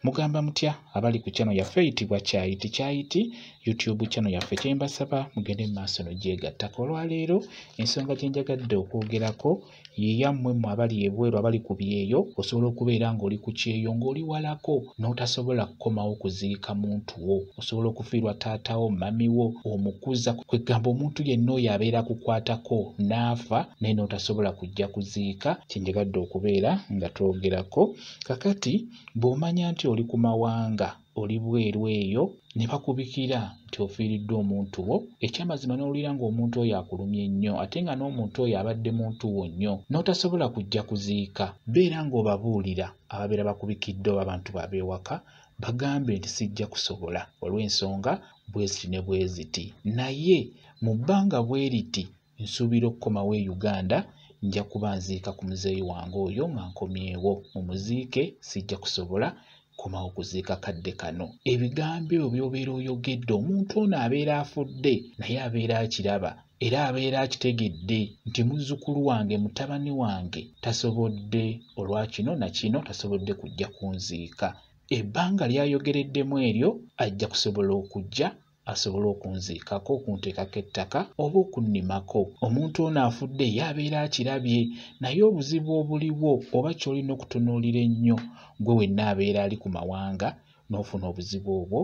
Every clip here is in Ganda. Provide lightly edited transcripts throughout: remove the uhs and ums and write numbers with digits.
Mugamba mutya abali ku channel yaffe eyitibwa Kyayiti Kyayiti YouTube channel yaffe? Kyembasaba mugende mu maaso n'ogyegattako. Olwaleero ensonga gye njagadde okwogerako ye yammwe mmwe abali ebweru, abali ku byeyo. Osobola okubeera ng'oli ku kyeyo ng'oli walako n'otasobola kukomawo kuziika muntu wo. Osobola okufiirwa taatawo, mami wo, omukuza, kwegamba omuntu yenna oyo abeera akukwatako n'afa naye n'otasobola kujja kuziika. Kyenjagadde okubeera nga twogerako kakati, bw'omanya nti oli ku mawanga, oli bweru eyo, ne bakubikira nti ofiiriddwa omuntu wo, ekyamazima n'owulira ng'omuntu oyo akulumye nnyo, ate nga n'omuntu oyo abadde muntu wo nnyo, n'otasobola kujja kuziika, beera ng'obabuulira ababeera bakubikidde oba abantu babeewaka, bagambe nti sijja kusobola olw'ensonga bwe ziti ne bwe ziti, naye mu bbanga bwe riti nsuubira okukomawo e Uganda, nja kuba nziika ku muzeeyi wange oyo nga nkomyewo, mumuziike, sijja kusobola komawo kuziika kadde kano. Ebigambo ebyo by'obeera oyogedde, omuntu ono abeera afudde naye abeera akiraba era abeera akitegedde nti muzzukulu wange, mutabani wange tasobodde olwa kino na kino, tasobodde kujja kunziika. Ebbanga ly'ayogereddemu eryo ajja kusobola okujja asobole okunziikako, okunteekako ettaka oba okunnimako. Omuntu ono afudde ye abeera akirabye, naye obuzibu obuliwo oba ky'olina okutunuulira ennyo gwe wenna abeera ali ku mawanga n'ofuna obuzibu obwo,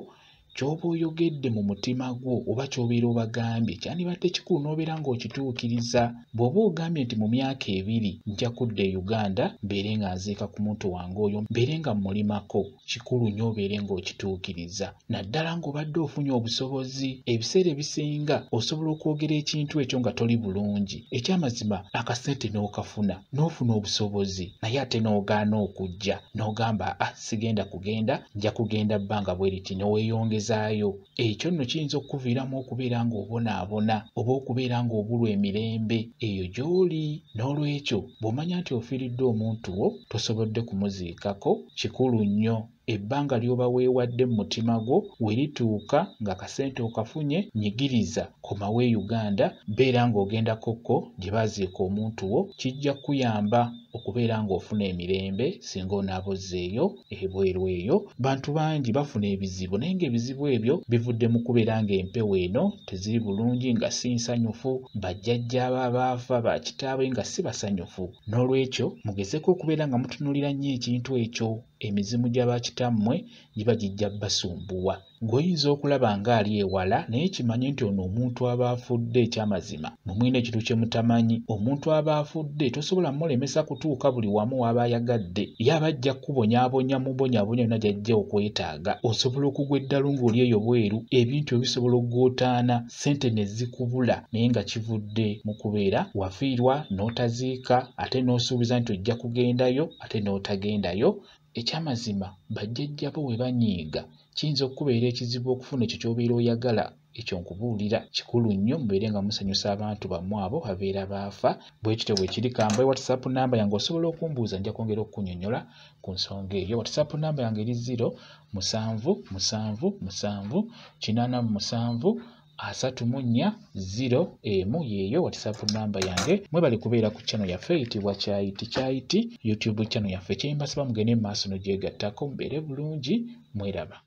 ky'oba oyogedde mu mutima gwo oba ky'obeera obagambye kyandibadde kikulu n'obeera ng'okituukiriza. Bw'oba ogambye nti mu myaka 2 nja kudda e Uganda mbeere nga nziika ku muntu wange oyo, mbeere nga mmulimako, kikulu nnyo obeere ng'okituukiriza, naddala ng'obadde ofunye obusobozi. Ebiseera ebisinga osobola okwogera ekintu ekyo nga toli bulungi, ekyamazima akasente n'okafuna n'ofuna obusobozi, naye ate n'ogaana okujja n'ogamba sigenda kugenda, nja kugenda bbanga bwe riti, ne weeyongeza. Ekyo nno kiyinza okukuviiramu okubeera ng'obonaabona oba okubeera ng'obulwa emirembe eyo gy'oli. N'olwekyo bw'omanya nti ofiiriddwa omuntu wo tosobodde kumuziikako, kikulu nnyo ebbanga ly'oba weewadde mu mutima gwo we lituuka ng'akasente okafunye, nyigiriza, komawo e Uganda, beera ng'ogenda kokko gye baaziika omuntu wo. Kijja kukuyamba okubeera ng'ofuna emirembe singa onaaba ozzeeyo ebweru eyo. Bantu bangi bafuna ebizibu, naye ng'ebizibu ebyo bivudde mu kubeera ng'empewo eno teziri bulungi, nga si nsanyufu, bajjajjaabo abaafa, bakitaabwe nga si basanyufu. N'olwekyo mugezeeko okubeera nga mutunuulira nnyo ekintu ekyo. Emizimu gya bakitammwe giba gijja basumbuwa. Gw'oyinza okulaba ng'ali ewala, naye kimanye nti ono omuntu aba afudde, ekyamazima mwe mulina ekintu kye mutamanyi. Omuntu aba afudde tosobola mulemesa kutuuka buli wamu w'aba ayagadde. Ye aba ajja kukubonyaabonya mubonyaabonya yonna gy'ajja okwetaaga. Osobola okugwa eddalu ng'oli eyo bweru, ebintu ebisobola okugootaana, ssente ne zikubula, naye nga kivudde mu kubeera wafiirwa n'otaziika, ate n'osuubiza nti ojja kugendayo ate n'otagendayo. Ekyamazima bajjajjabo bwe banyiiga kiyinza okukubeera ekizibu okufuna ekyo ky'obeera oyagala. Ekyo nkubuulira kikulu nnyo mubeere nga musanyusa abantu bammwe abo babeera baafa. Bwe kityo bwe kiri. Kambawe WhatsApp namba yange, osobola okumbuuza, nja kwongera okukunnyonnyola ku nsonga eyo. WhatsApp namba yange eri 0 7 7 7 87 34 0 1, yeeyo WhatsApp namba yange. Mwebale kubeera ku channel yaffe eyitibwa Kyayiti Kyayiti YouTube channel yaffe. Kyembasaba mugende mu maaso n'ogyegattako, mubeere bulungi, mweraba.